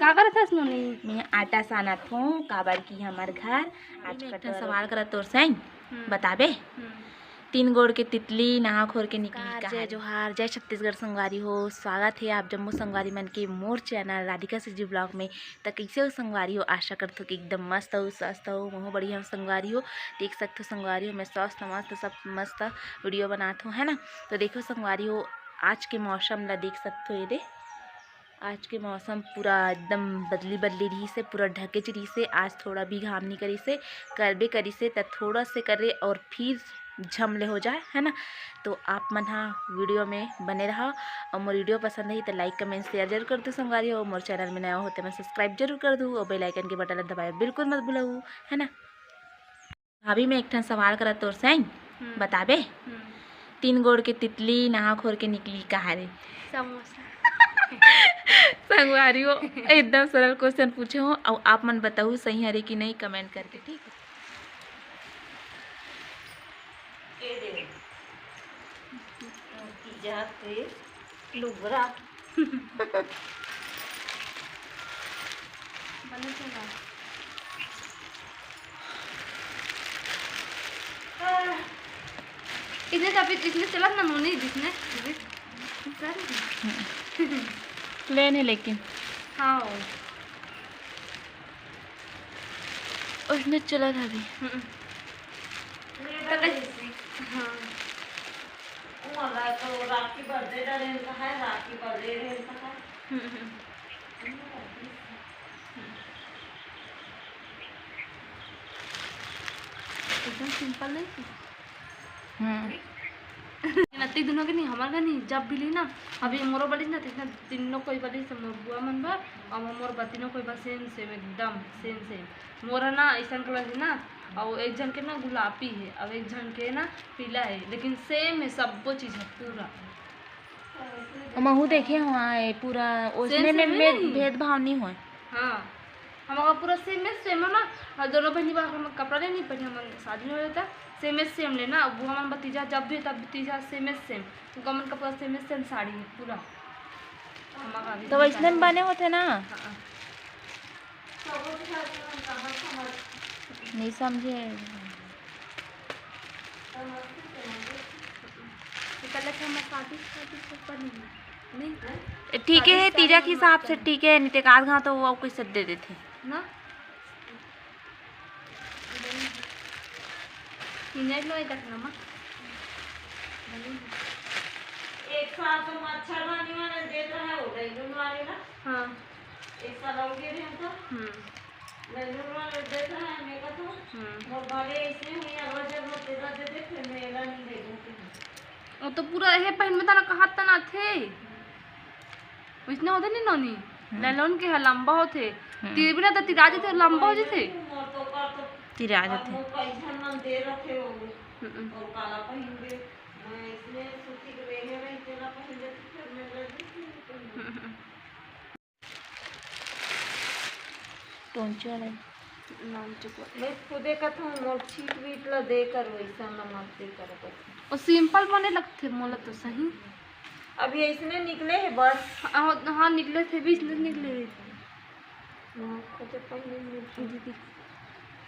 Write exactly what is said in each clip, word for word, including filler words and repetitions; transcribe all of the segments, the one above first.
का करत हस नोनी? मैं आटा सानत हूँ, काबर कि हमर घर आज मैं एक ठन कटोरा सवाल करत तोर से, हम्म। बताबे? हम्म। तीन गोड़ के तितली, नहा खोर के निकली नमस्कार, कहाँ जय रे? जोहार, जय छत्तीसगढ़ संगवारी हो। स्वागत है आप जम्मो संगवारी मन के मोर चैनल राधिका सीजी ब्लॉग में। त कइसे हो संगवारी हो? आशा करथो कि एकदम मस्त हो, स्वस्थ हो। महू बढ़िया हो संगवारी हो। देख सकथो संगवारी हो, मैं स्वस्थ मस्त, सब मस्त वीडियो बनात हो, है ना? तो देखो संगवारी हो, आज के मौसम ला देख सकथो, ये दे आज के मौसम पूरा एकदम बदली बदली रहिस हे, पूरा ढकेच रहिस हे। आज थोड़ा भी घाम नहीं करिस हे, करबे करिस हे त थोड़ा से करे और फिर झमले हो जाए, है ना। तो आप मन हा वीडियो में बने रहा और मोर वीडियो पसंद आही तो लाइक, कमेंट, शेयर जरूर कर दू संगवारी हो। मोर चैनल में नया हो तो मैं सब्सक्राइब जरूर कर दू और बेल आइकन के बटन ला दबाए बिल्कुल मत भूलहू, है ना। भाभी, मैं एक ठन सवाल करत तोर से, हम्म। बताबे? हम्म। तीन गोड़ के तितली नहा खोर के निकली कहाँ रे? समोसा। संगवारी हो, एकदम सरल क्वेश्चन पूछे हो, अउ आप मन बताहू सही हरे कि नहीं, कमेंट करके, ठीक है? ए दे। की जात हे लुगरा। बने चला। आह, इसने तभी, इसने चला ना नोनी, जिसने, जिस-, सर। प्लेन है लेकिन। हाँ। उसने चला था अभी। हम्म। तो कैसे? हाँ। वो वाला तो राखी बर्थडे का रेल का है, राखी बर्थडे रेल का है। हम्म, हम्म। एकदम सिंपल नहीं थी। हम्म। नती दुनो के नहीं, हमार का नहीं, जब भी ली ना, अभी मोरो बलिस ना, तीसने तीनों कोई बलिस, मोर बुआ मन बा, और मोर बतिनो कोई बा, सेम सेम, एकदम सेम सेम। मोर है ना ऐसन कलर है ना, और एक जन के ना गुलाबी है, और एक जन के ना पीला है, लेकिन सेम है, सबको चीज है पूरा। महू देखे हुआ है पूरा, उसने सेम में, सेम है में नहीं। भेदभाव नहीं हुआ। हाँ, हम पूरा सेम है, सेम है ना। और दोनों बहनी बा, हम कपड़ा लेनी पड़ी, हमारे शादी हो जाता, सेम है सेम लेना। अब वो हमारे भतीजा जब भी, तब भतीजा सेम है सेम, उनका मन कपड़ा सेम है सेम, साड़ी है पूरा। हमारा भी तो वैसने में बने होते ना। हाँ। नहीं समझे। ठीक है, तीजा के हिसाब से ठीक है, नहीं तो एक आध घाव तो वो कोई सद दे देते ना। एक साथ तो मच्छर दानी वाला देत रहा हो, बैलून वाले ना। हाँ। एक साल और गिरे हैं तो। हम्म। बैलून वाले देत रहा है, मैं का तो। हम्म। वो भले ऐसे हुई, अगर जब वो तेरा दे दे, फिर मैं एला नहीं देखूं फिर। वो तो पूरा ये पहन में तना कहा तना थे। वैसने होते नहीं नोनी? हम्म। नैलॉन के ह लंबा होते। हम्म। तीर भी ना तो तिरा जते, लंबा हो जते। मोर तो कर तो तिरा जते। मोर पैसा मन दे रखे हो। हम्म। और काला पहन के, मैं इसने सूती के बेगे रही, तेरा पहन लेती, फिर मैं ले लेती। हम्म। टोंचे वाला। नाम चुप। मैं खुदे कथूं, मोर छीट वीट ला दे कर, वैसा ला मत दे कर कथूं। वो सिंपल बने लगथे मोला तो सही। अभी ऐसने निकले हे बस। हाँ, हाँ, निकले थे, बीच में निकले हे। हाँ, खुदे पहने निकले। दीदी।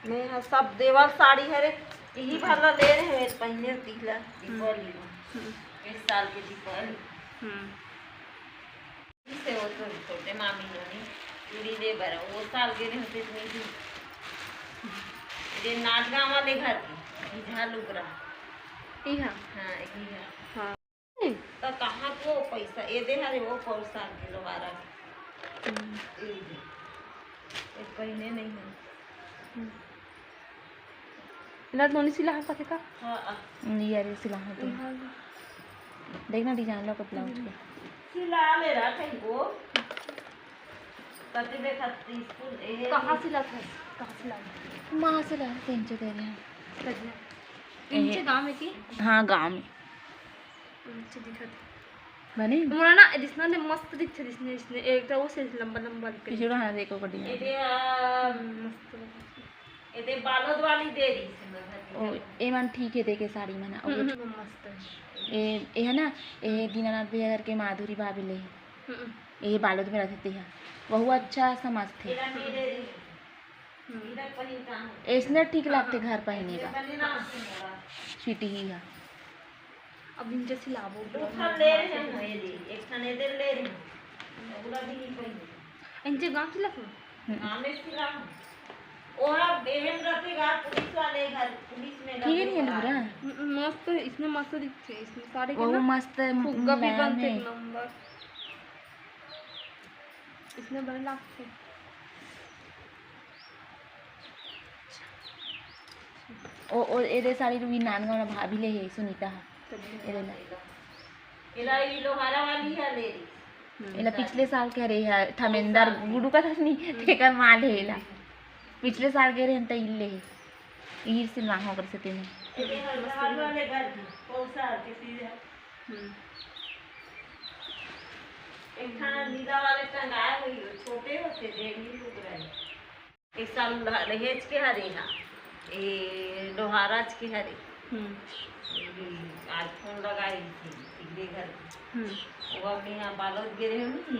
मैं हाँ, सब देवल साड़ी हरे, यही भर ला ले रहे हैं, पहने तीला, हम्म। दीपावली में। हम्म। इस साल के दीपावली। हम्म। से वो तो छोटे मामी नोनी चूड़ी ले बर, वो साल गे रहे होते इतनी थी। ये नाच गाँव वाले घर की, इझा लुगरा। इहा। हाँ, इहा। हाँ। तो कहाँ को पैसा? ये दे हरे वो पौर साल के लोहारा। हम्म। ये दे। ये पहने नहीं है। हम्म। इला नोनी सिला हस का? हाँ, आ। नहीं यार, ये सिला है तो। हाँ। देखना डिजाइन ला का ब्लाउज के। सिला ले रहा कहीं को। कते देखा स्कूल ए। कहाँ सिला था? कहाँ सिला था? माँ सिला है, तीन दे रहे हैं। कजिया। ए। इनके गाँव में की? हाँ, गाँव में। अच्छा दिखत। बने? मोला ना, जिसना ने मस्त दिखथे, जिसने, जिसने एक तो वो से लंबा, लंबा दिखथे। पिछड़ा हाथ देखो कटिंग। एदे, आ, हम्म, मस्त लगा। एदे बालोद वाली दे रही से मैं घर ओ, के। ए मन ठीक है, देखे साड़ी मन। ओ, हम्म, हम्म, मस्त है। ए, ए है ना, ए दीनानाथ भैया घर के माधुरी भाभी ले। हम्म, ये बालोद में रहिथे तेहा, वहू अच्छा समझथे। एला मेरे रही। हम्म। एला पहिन का हूँ। ऐसने ठीक हाँ, लगथे हाँ। घर पहने ऐसने का। बने ना होथे मोला। स्वीटी ही हा। अब इनके सिलाबो दू पूरा ठन ले रहे हैं, ये दे, एक ठन ये दे ले रहे हैं। ओला भी नहीं पहिने। इनके गांव सिला हूँ। हम्म। गांव में सिला हूँ। ओहा एहन रथे गा पुलिस वाले घर, पुलिस में ठीक है, लगे नहीं है हुआ। लग रहा। हम्म, मस्त, इसने मस्त दिखते हैं, इसने साड़ी के वो ना मस्त है, फुग्गा भी मुलायम बनते है। एक नंबर। इसने बड़े लागते। ओ, ओ, एदे साड़ी रूही नानगांव वाला भाभी ले हे, सुनीता हा। एदे ला। एला ई लोहारा वाली हा ले रही। हम्म। एला पिछले साल के हरे हा, थमेंदर गुडू का था नहीं, हम्म। तेकर माल हे एला। पिछले साल के रहे त इल्ले हे। ईर सिलवांग हो कर से तेने। एदे हर हाल वाले घर की, कौन सा के सीधे। हम्म। एक ठा नीला वाले टंगाए हुई हो, छोटे होते, डेढ़ ही लोग रहे। एक साल दहेज के हरे हा, ए लोहाराज के हरे। हम्म। आज फोन लगाई थी, तिगरे घर के। हम्म। वो अपने यहाँ बालोद गे रहे होनी,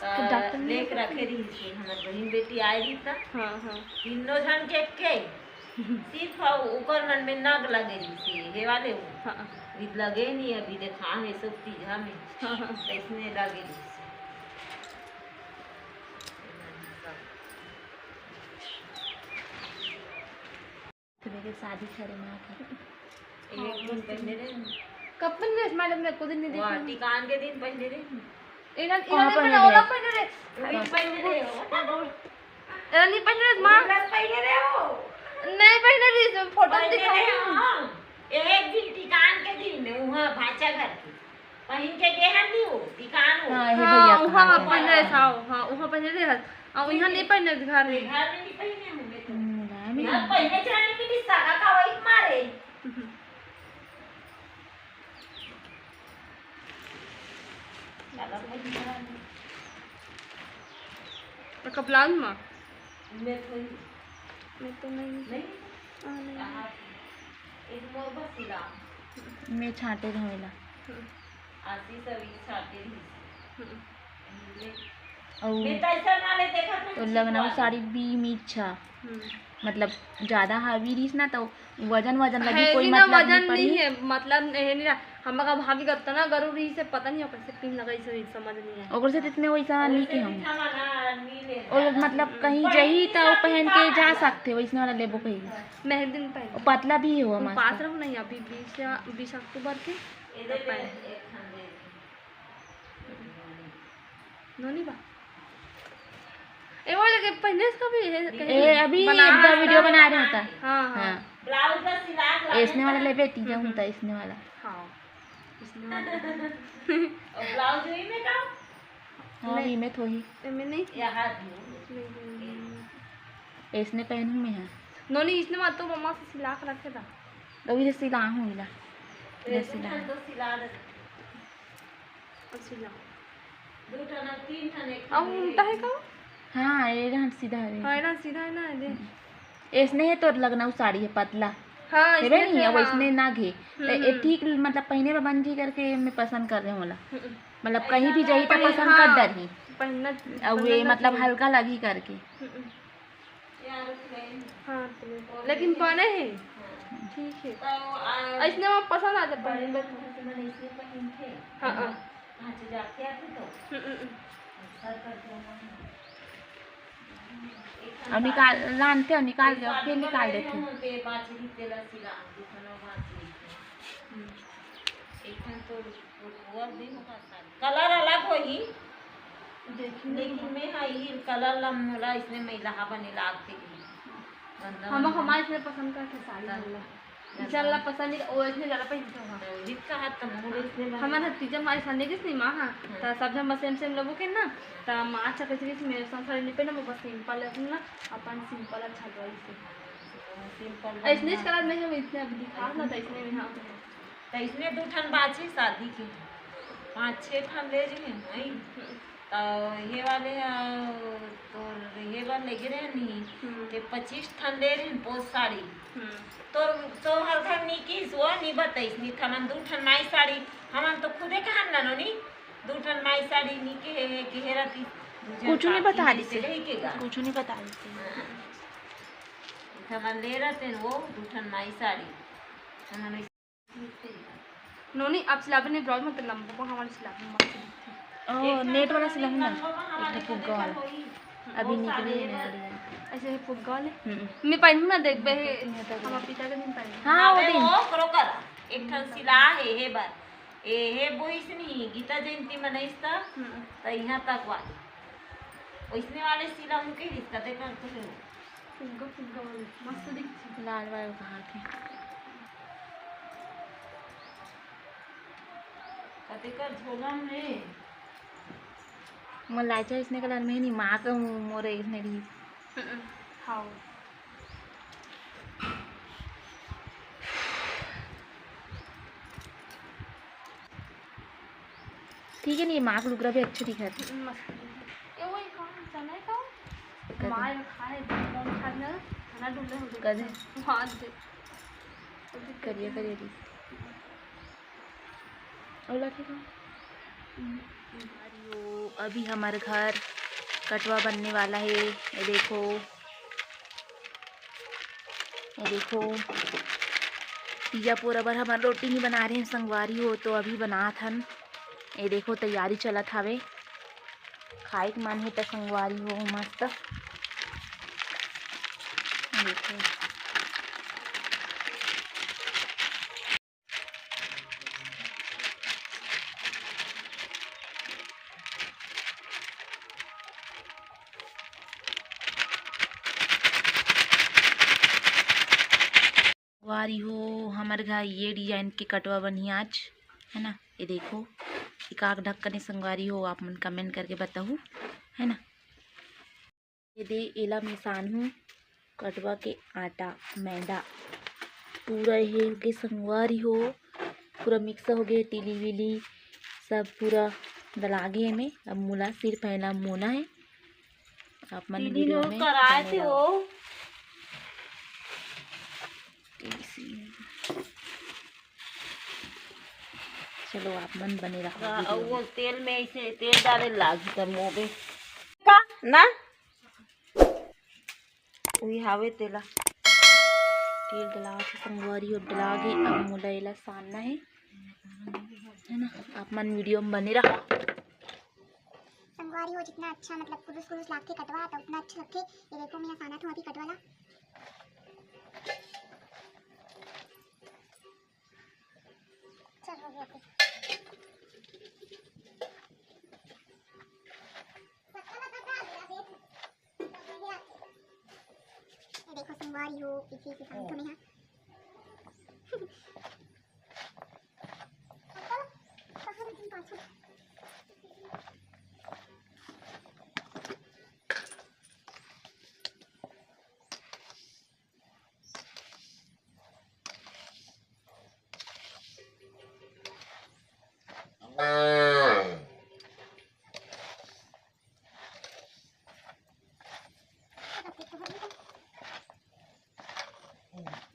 तो त डॉक्टर नहीं लेके रखे रही थी, हमार बहिन बेटी आए रही था। हाँ, हाँ। तीनों झन के, के सिर्फ ओकर मन में नग लगे रही थी, हे वाले वो। हाँ। अभी लगे नहीं, अभी देखा है सब तीजा में। हाँ, हाँ। तो इसमें लगे रही थी। तो मेरे शादी करे माँ के। एक दिन पहले रे। कब पहने रे? मैडम, मैं को दिन नहीं वाह, देखी। टिकान के दिन पहले रे। इन्हन, कहाँ इन्हन पहने पहने, रे? ओला पहने रे। वही पहने रे। इन्हन नहीं पहने रे, माँ। ओला पहने रे हो। नहीं पहने रे, इसमें फोटो पहने दिखाई। रे, हाँ। एक दिन टिकान के दिन, वहाँ भाचा घर के। पहिन के गे हन नी वो, दिखान वो। हाँ, ये हाँ, भैया वहाँ का। पहने रहे था, हाँ, वहाँ पहने रहे था। और यहाँ नहीं पहने घर में। घर में नहीं पहने होंगे तो। हम्म, राम यहाँ राम। पहने जाने के लिए सागा का वही मारे। सागा का वही मारे। तो कपलान में? मैं तो नहीं। मैं तो नहीं। नहीं? हाँ, नहीं। कहाँ? एक मोर बस सिला। मैं छांटे रहेला। हम्म। आशीष अभी छाटे रही। हम्म। अउ मैं तो ऐसा ना ले देखा था तो कि लखनऊ वाला। साड़ी भी मीठा। हम्म। मतलब, ज्यादा heavy रहीस ना, तो वजन, वजन लगी, कोई heavy ना, मतलब वजन नहीं पड़ी। नहीं है, मतलब, ये नहीं रहा। हमर का भाभी का इतना गरू रहीस हे, पता नहीं हो कैसे पिन लगाई से, समझ नहीं आया। ओकर से इतने वैसा नहीं के हम। और मतलब, कहीं जाही तो पहन के जा सकते, वैसने वाला लेबो कहीं। मैं एक दिन पहन और पतला भी हो मस्त। पास रहो नहीं, अभी बीस या, बीस अक्टूबर के। नोनी बा। ए, वो लगे पहने इसका भी है, कहीं ए, अभी बनारस एक बार video का। बना रहे होता। हाँ, हाँ। हाँ। ब्लाउज का सिला के लाने ऐसने वाला का। ले बेटी, जाऊँ हम्म। तो ऐसने वाला। हाँ। ऐसने वाला। और ब्लाउज वही में का? हाँ, नहीं। वही में थोड़ी। ए, में नहीं। यहाँ दियो। नहीं, नहीं, नहीं। ऐसने पहनू में है। नोनी, इसने मत तो मम्मा से सिला के रखे था। तो वही सिला हूँ, इला। ये इला सिला। तो सिला दे। अब सिला। दू ठन, तीन ठन, एक अब ठन उल्टा है का? हाँ, ये रहन सीधा है। हाँ, ये रहन सीधा है ना, ये दे। हम्म। ऐसने है तो लखनऊ साड़ी है, पतला। हाँ, हेबे इसमें नहीं, से, अब हाँ। इसने ना घे। हम्म, तो ये हम्म। ठीक, मतलब, पहने में बन जी करके मैं पसंद कर रहे हूँ वाला। हम्म। मतलब, ऐसा कहीं भी ना जाई तो पहन-, पसंद कर हाँ, डरही। पहनना, अब पहनना ये, तो मतलब, चाहिए। हल्का लगी करके। हम्म। हाँ, तो लेकिन बने है। ठीक है। तो, आ, ऐसने में पसंद आ जाता है। बड़े मन होते मन ऐसने पहिनथे। हाँ, हाँ। हाँ, जो जाते आते तो। हम्म, हम्म, हम्म। सर कर दो ना। अब निकाल, लानथे और निकाल दे, फिर निकाल देथे। हम्म। एक ठन तो वो भी होगा शायद। कलर अलग होही, लेकिन मैं हा ई कलर ला मोला इसने मैलाहा बने लागथे। गंदा हम, गंदा। हमारे इसने पसंद करके साड़ी हाँ। वाला। ई चल ला पसंद नहीं, वो इसने ज्यादा पहनते हो। तो हित का हाथ तो मोर इसने बने। हमारे हाथ तीजा हमारे सामने किस नहीं माँ, हाँ। हाँ। तो सब जन सेम सेम लोगों के ना, तो माँ अच्छा कैसे किस मेरे साथ साड़ी नहीं पहना, मैं बस सिंपल है ना, अपन सिंपल अच्छा ड्रेस है। सिंपल ऐसने बनना। कलर में हम इसने अभी दिखा ना, तो इसने में हाँ। त इसने दू ठन बाचे शादी के, पाँच छः ठन ले रहे हैं, नहीं? त ये वाले, अ, तोर ये बर लेगे रहे नहीं, हम्म। ते पच्चीस ठन ले रहे हैं, पोत साड़ी। हम्म। तो, तो हर घर नी किस, वो नी बताइस, नी हमन दू ठन माई साड़ी, हमन तो खुदे कहन ना, नोनी? दू ठन माई साड़ी निके हे, के हे रतिस, दू झन कुछु नहीं काकी बता जइसे दिस हे। लेके गा। कुछु नहीं बता दिस हे। हाँ। हमन ले रहते वो दू ठन माई साड़ी। हमन नोनी, आप सिलाबे नहीं ब्लाउज, मतलब लंबा हमारे सिलाबे मस्त दिखथे। ओ, नेट वाला सिलाहू ना, एक ठो फुग्गा वाला। अभी निकले नहीं बढ़िया। ऐसे है फुग्गा वाले। हम्म। मैं पहनू ना, देखबे हे, यहाँ तक। हमर पिता के दिन पहनू। हाँ, वो अबे दिन। वो करो कर, एक ठन सिला हे, हे बर। ए, हे बोइस नहीं, गीता जयंती मनाइस त, हम्म। त यहाँ तक वाले। वैसने वाले सिला उनके रिश्ता देखा तो है। फुग्गा, फुग्गा वाले, मस्त दिखथे। लाल वाला कहाँ थे? कतेकर झोला में। मोर लाचा इसने कलर में नहीं, माँ का मोर इसने रही। हम्म, हाँ। ठीक है, नहीं, माँ का लुगरा भी अच्छा दिखा था। हम्म, मस्त दिखा। ये वही कौन सा नहीं था? कदे? माँ ये खाए, कौन खाए ना? खाना ढूंढे हो कदे? वहाँ दे। करिया, करिया दी। ओला ठीक है। अभी हमारे घर कटवा बनने वाला है। ये देखो, ये देखो, तीजा पोरा बर हमन रोटी नहीं बना रहे हैं संगवारी हो, तो अभी बनात हन। ये देखो, तैयारी चलत हावे। खाए के मन हे त संगवारी हो मस्त। देखो। संगवारी हो, हमर घर ये design के कटवा बनही आज, है ना। ये देखो, एकाक ढक्कन हे संगवारी हो, आप मन comment करके बताहू, है ना। ये दे, एला मिसान हूँ, कटवा के आटा, मैदा पूरा हे होगे संगवारी हो, पूरा mix होगे, तिली विली सब पूरा डलागे एमे। अब मोला सिर्फ एला मोना हे, आप मन दीदी video नोट में कराए बने थे रहो। वो। चलो, आप मन बने रहो हाँ, video अउ में। वो तेल में ऐसे तेल डाले लागी तब मोबे का ना। उही हावे तेला। तेल डला के संगवारी हो डला गे, अब मोला एला सानना हे, है ना। आप मन video में बने रहो। संगवारी हो, जितना अच्छा मतलब कुरुस कुरुस लागथे कटवा, तो उतना अच्छा लगथे। ये देखो, मैं सानत हूँ अभी कटवा ला। चल, हो गया फिर। ये देखो संगवारी हो, इसी के साथ हमें यहाँ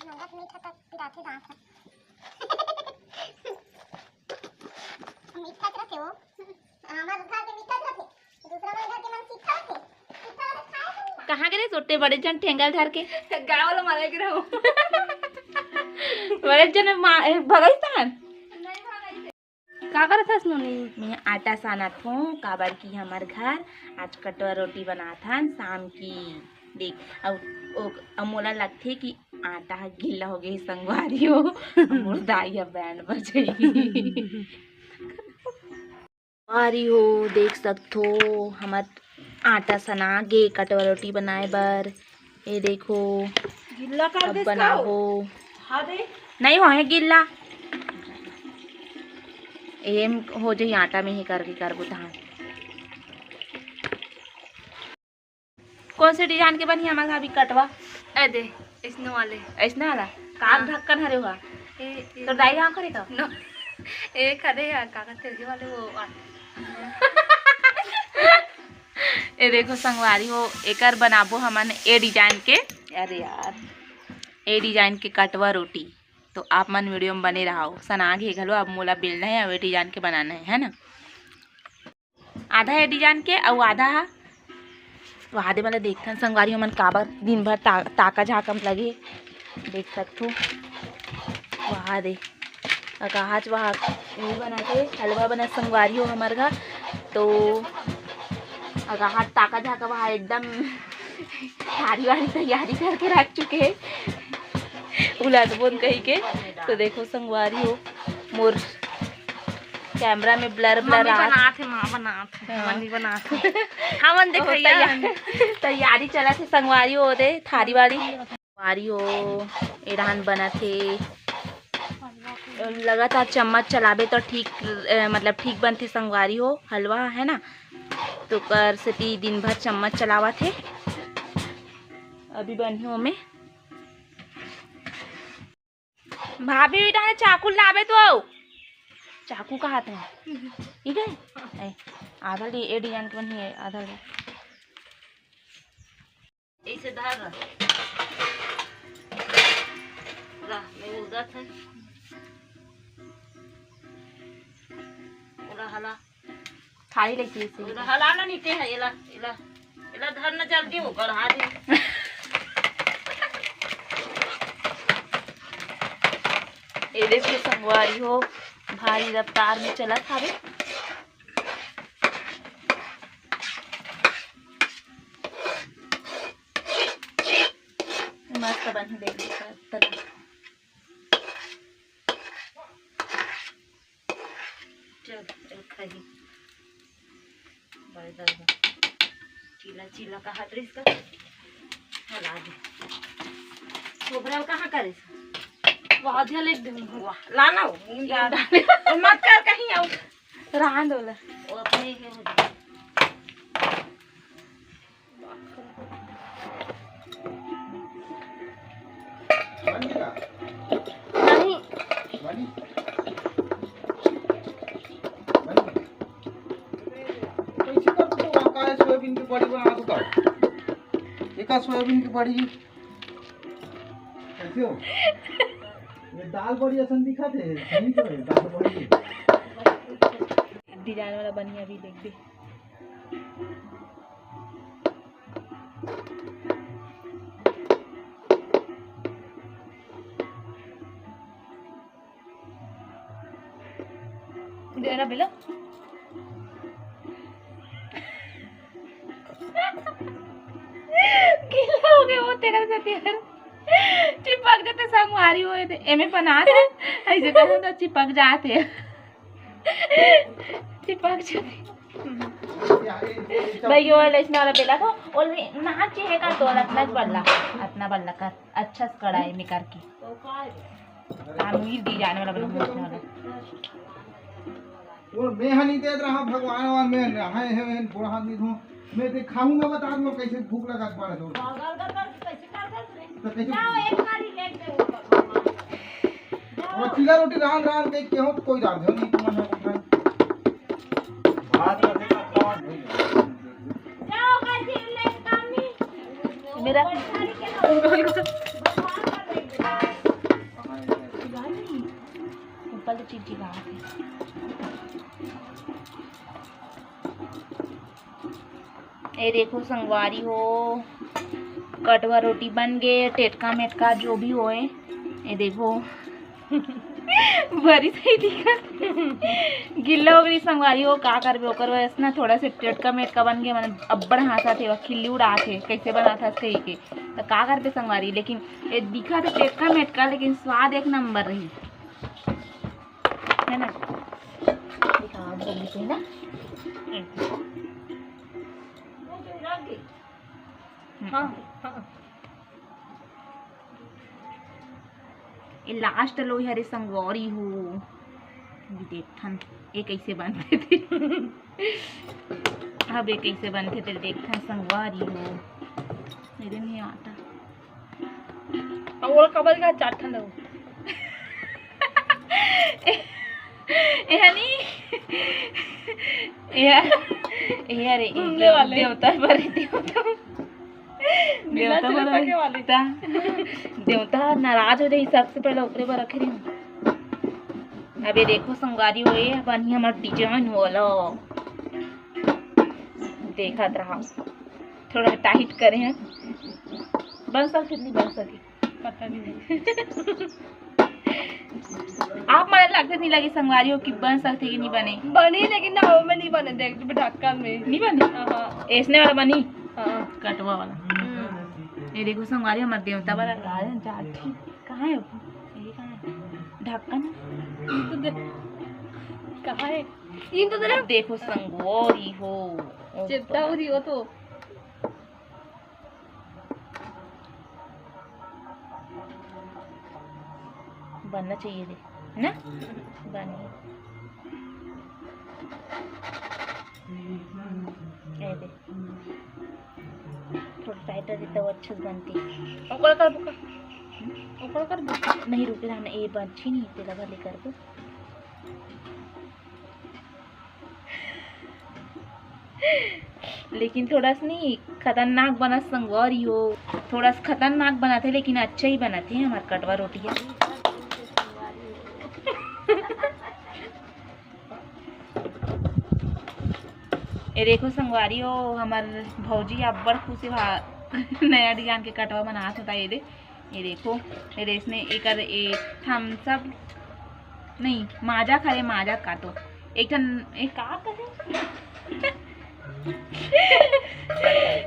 नंगत मीठा तक पिराथे दांत ह। मीठा च रथे वो। हमर घर के मीठा च रथे। दूसरा मन घर के मन तीखा रथे। तीखा वाले खाए तो नहीं। कहाँ के रे सोटे बड़े जन ठेंगा धर के? गाँव वाला मारे के रहो। बड़े जन मा-, ए, भगत स्थान। नहीं भागाई। का करत हस नोनी? मैं आटा सानत हूँ, काबर कि हमर घर आज कटवा रोटी बनात हन शाम की। देख, अउ ओ, अउ मोला लगथे कि आटा ह गिल्ला हो गे हे संगवारी हो, मोर दाई ह बैंड बजाई। संगवारी हो, देख सकथो, हमर आटा सना गे कटवा रोटी बनाए बर। ये देखो, गिल्ला कर अब देस का बनाबो। हाँ दे। नहीं हो है गिल्ला, एम हो जाई आटा में ही करके करबो धान। कौन से design के बनही हमर भाभी कटवा? ए दे, इसने वाले। ऐसने वाला? का हाँ। ढक्कन हरे हुआ? ए, ए, तो दाई गाँव करे का? नो। ए, खड़े यार, का कहते हैं, ये वाले वो आ- ए देखो संगवारी हो, एकर बनाबो हमन ए design के। अरे यार। ए design के कटवा रोटी। तो आप मन video में बने रहो। सना गे घलो, अब मोला बेलना है, अब ए design के बनाना है, है ना? आधा हे डिजाइन के, अउ आधा ह वहा दे। मतलब देखथन संगवारी हो मन काबर दिन भर ता-, ताका झाका म लगे, देख सकथो। वहा दे अकाहच वहा ये बनाथे, हलवा बना संगवारी हो हमर घर। तो अकाहच ताका झाका वहा एकदम थारी वारी तैयारी करके रख चुके हे, उलद बोन कही के। तो देखो संगवारी हो, मोर कैमरा में blur blur मम्मी आ बनात हे, माँ बनात हे, हाँ। मम्मी बनात हे। हमन ओ, देखइया तैयार-, हन। तैयारी चलत हे संगवारी हो दे, थारी वारी। संगवारी हो, ए डहान बनत हे। लगातार चम्मच चलाबे तो ठीक, अ, मतलब ठीक बनथे संगवारी हो, हलवा है ना, तो कर सेती दिन भर चम्मच चलावत हे। अभी बनही ओमे। भाभी, ए डहान चाकू लाबे तो। चाकू का हाथ में? ठीक है? ए, आधा ले, ए डिजाइन के बनही है, आधा ले। ऐसे धर रहा। रहा, मैं उधर से। पूरा हला। थारी लेके इसे। पूरा हला ना नीचे है, एला, एला, एला धर ना जल्दी, वो गढ़ा दे। ए देखो संगवारी हो, भारी रफ्तार में चलत हावे। मस्त बनही, देख, देख, तला। चल, चल, खाही। बाय, बाय, बाय। चीला, चीला का हाथ रिस का। हला दे। छोबरा कहाँ करे? वहाँ दिया, लेके दे। वाह, लाना हो, इन डाल। वो मत कर कहीं आओ। रहन दो ला। वो अपने ही हो जाए। बन गया? नहीं। बनी? बनी? कैसे कर दो? वहाँ का है सोयाबीन की बड़ी बना दो का? एक आध सोयाबीन की बड़ी। कैसे हो? ये दाल बड़ी असन दिखत हे, सही तो है, दाल बड़ी। डिजाइन वाला बनिया भी देख दे। जरा बेला। गीला हो गया वो तेरा से तेरा। चिपक जाते संगवारी होए थे। एमे बना दे। ऐसे करूँ तो चिपक जाते। चिपक जाते। भाई, ये वाला, इसने वाला बेला को, और भी ना चाहिए का तो अतना बल्ला, अतना बल्ला कर, अच्छा से कढ़ाई में करके। हम ये डिजाइन वाला बना, इसने वाला। वो मैं हा नहीं देत रहा, भगवान और मैं नहाए हैं, हैं, थोड़ा हाथ नहीं धो। मैं देख खाऊंगा, बता दो कैसे भूख लगा, बारह सौ। तो कैसे? जाओ, एक बारी लेट में हो। और चीला रोटी रांध रांध के केहो तो कोई रांध नहीं, तुम ना उठाए। भात रखे ना, कौन? जाओ, काजी, लेट काम नहीं। मेरा ऊपर तो चिपचिपा है। ए देखो संगवारी हो, कटवा रोटी बन गे, टेटका मेटका जो भी होए। ए देखो, बड़ी सही दिखत। गिल्ला हो गई संगवारी हो, का करबे, ओकर वजह से ना थोड़ा से टेटका मेटका बन गे, मन अब्बड़ हाँसत हे, खिल्ली उड़ात हे, कैसे बनात हस कही के। तो का करबे संगवारी, लेकिन ए दिखत हे टेटका मेटका, लेकिन स्वाद एक नंबर रही, है ना? दिखा, आप जल्दी से ना। हाँ, हाँ। ये लास्ट लो हरे संगवारी हो। ये देखथन, ये कैसे बनथे ते। अब ये कैसे बनथे ते देखथन संगवारी हो। मेरे नहीं आता। अब वो कबल का चार ठन दो। ए हनी। ए, ए अरे, घूमने वाले। देवता बरे, देवता। बिना देवता बरे चढ़ा के वाले। देवता। देवता नाराज हो जाई, सबसे पहले ओकरे बर रखे रही। अब ये देखो संगवारी हो, ये बनी हमार डिजाइन वाला। देखत रहा, थोड़ा टाइट करे हैं। बन सकथे, नहीं बन सके, पता नहीं। आप मन लगथे नहीं लगे संगवारी हो कि बन सकथे कि नहीं बने? बनी, लेकिन ना, वो में नहीं बने। देख, ढक्कन में नहीं बने। हाँ। ऐसने वाला बनी? हाँ। कटवा वाला। हम्म। ये देखो संगवारी, हमर देवता वाला ला है, जा ठीक। कहाँ है वो? ये कहाँ है? ढक्कन। ये तो देख, कहाँ है? ये तो देख। देखो संगवारी हो। चिपटा हो रही हो तो। बनना चाहिए रे, है ना? बने। ए दे। थोड़ा टाइट रहती तो अच्छे से बनती। ओकर कर बुका। ओकर कर बुका। नहीं, रुके रहना, ये बन अच्छी नहीं, तेरा भले कर दो। लेकिन थोड़ा सा नहीं खतरनाक बनत संगवारी हो, थोड़ा सा खतरनाक बनाथे, लेकिन अच्छा ही बनाथे हमार कटवा रोटिया। ये देखो संगवारी हो, हमार भौजी अब्बड़ खुश हे, नया डिजाइन के कटवा बनात होता। ये दे, ये देखो, ये रेसने एकर ए थम्स अप नहीं, माजा खरे, माजा का तो एक ठन ए का कहे?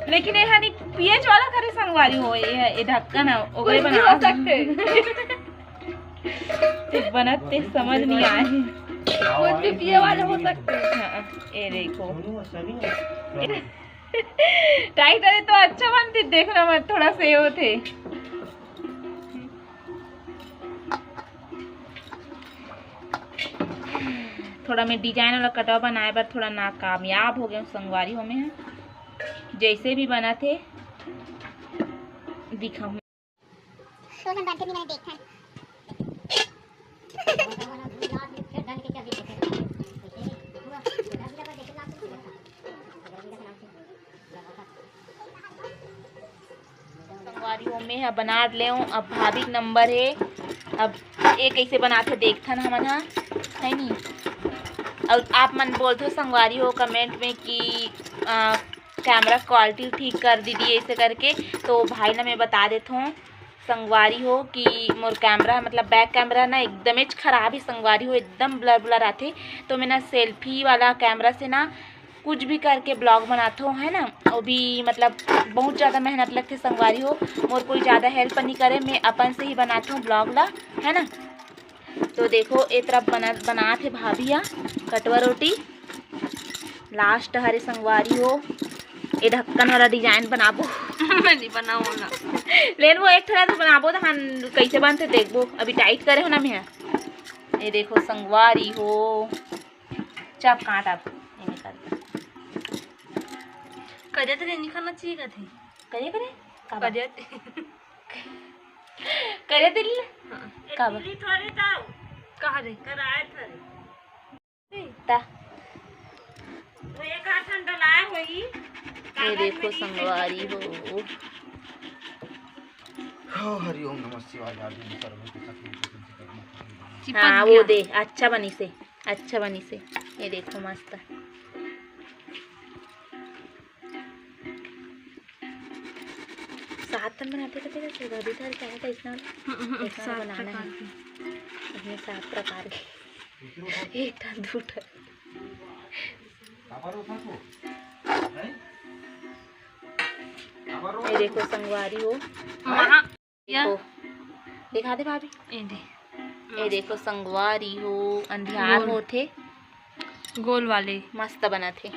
लेकिन ये हनी पियज वाला खरे संगवारी हो, ये, ये ढक्कन है, ओकरे कुछ भी बना हो सकते। ते बनत ते समझ नहीं आए। कुछ भी पिए वाले हो सकते हैं। हाँ, ये देखो। टाइट है तो अच्छा बनती, देखना मत, थोड़ा से होते। थोड़ा मैं डिजाइन वाला कटवा बनाए बर थोड़ा नाकामयाब हो गए संगवारी हो में। जैसे भी बना थे दिखाऊँ। सोनम बांधे नहीं, मैंने देखा है। संगवारी हो में ह बना लेव। अब भाभी के नंबर है, अब ये कैसे बनाथे देखथन हमन ह, है नी। और आप मन बोलथो संगवारी हो कमेंट में कि आ, कैमरा क्वालिटी ठीक कर दीदी ऐसे करके, तो भाई ला मैं बता देत हूँ संगवारी हो कि मोर कैमरा, मतलब बैक कैमरा ना एकदमेच खराब है संगवारी हो, एकदम ब्लर ब्लर आथे। तो मैं ना सेल्फी वाला कैमरा से ना कुछ भी करके ब्लॉग बनात हूँ, है ना। वो भी मतलब बहुत ज़्यादा मेहनत लगथे संगवारी हो, मोर कोई ज़्यादा हेल्प नहीं करे, मैं अपन से ही बनात हूँ ब्लॉग ला, है ना। तो देखो, ए तरफ बना, बनात हे भाभी ह कटवा रोटी। लास्ट हरे संगवारी हो, ए ढक्कन वाला डिजाइन बनाबो। मैं नहीं बनाऊँ ना। लेन वो एक थोड़ा तो बनाबो, तो हम कैसे बनथे देखबो। अभी टाइट करे हो ना मैं। ये देखो संगवारी हो, चप काट आप एमे कर। करिया तेल नहीं खाना चाहिए कथे। करिया करे? का बा? करिया तेल। करिया तेल? हाँ। का बा? इडली थोड़े दाव। कहाँ रे? कराए थोड़े। ता। वो एक आठ ठन डलाए होही। ये कागज देखो में नहीं संगवारी हो। हो, हरि ओम नमः शिवाय, यार, दिन सर्व के सखी के संग करना। चिपक हाँ, वो गया। दे, अच्छा बनी से, अच्छा बनी से। ये देखो मस्त। सात ठन बनाते थे, तेरा चौदह भी था, क्या था इसमें? हम्म, हम्म, इतना सात बनाना प्रकार है। के। इसमें सात प्रकार के। एक ठन, दो ठन। ये देखो संगवारी हो। वहाँ या देखो, दिखा दे भाभी। ये दे। ये देखो संगवारी हो, अंधियार गोल। होथे। गोल वाले। मस्त बनत हे।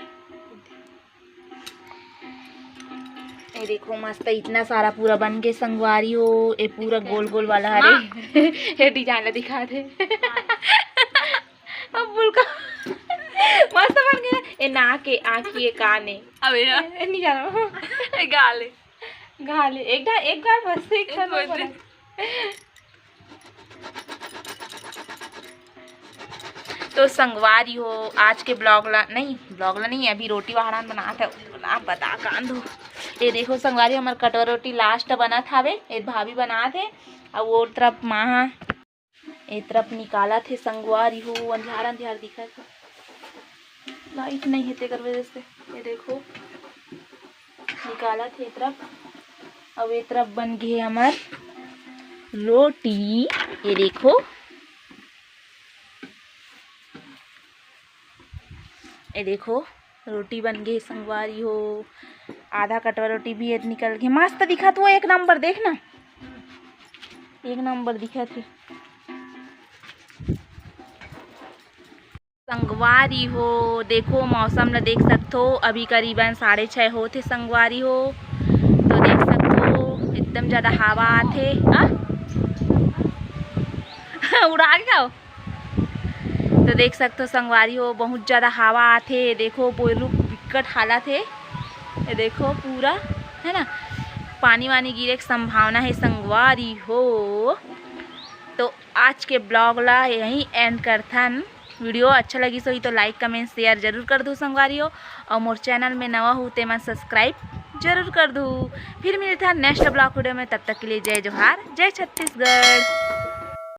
ये देखो मस्त इतना सारा पूरा बन के संगवारी हो, ये पूरा गोल गोल वाला हरे। ये डिजाइन ला दिखा दे। अब फुलका मस्त बन गया। ये नाक, ये आँखी, ये कान है। अबे यार। ये नहीं जाना। ये गाल है। गाल है। एक डा-, एक गाल बस, एक एक गाल बस। बना। तो संगवारी हो, आज के ब्लॉग ला, नहीं, ब्लॉग ला नहीं, अभी रोटी वहाड़ान बनात हे, आप बता कान दो। ये देखो संगवारी, हमर कटवा रोटी लास्ट बनत हावे, ये भाभी बनात हे, अउ वो तरफ माँ ह, ये तरफ निकालत हे संगवारी हो, अंधियार अंधियार दिखत हे, लाइट नहीं हे तेकर वजह से। ये देखो, निकालत हे ए तरफ, अउ ए तरफ बन गे हमर रोटी। ये देखो, ये देखो, रोटी बन गे संगवारी हो। आधा कटवा रोटी भी ये निकल गे, मस्त दिखत हे, एक नंबर। देख ना, एक नंबर दिखत हे। संगवारी हो, देखो मौसम ला देख सकथो, अभी करीबन साढ़े छः होत हे संगवारी हो। तो देख सकथो एकदम ज़्यादा हवा आथे। आ? उड़ा के खाओ। तो देख सकथो संगवारी हो, बहुत ज़्यादा हवा आथे। देखो बोरू बिकट हालत हे, ये देखो पूरा, है ना, पानी वानी गिरे के संभावना हे संगवारी हो। तो आज के ब्लॉग ला यहीं एंड करथन। वीडियो अच्छा लगिस होही तो लाइक, कमेंट, शेयर जरूर कर दू संगवारी हो, और मोर चैनल में नवा हो तेमन सब्सक्राइब जरूर कर दू। फिर मिलथन नेक्स्ट ब्लॉग वीडियो में, तब तक के लिए जय जोहार, जय छत्तीसगढ़।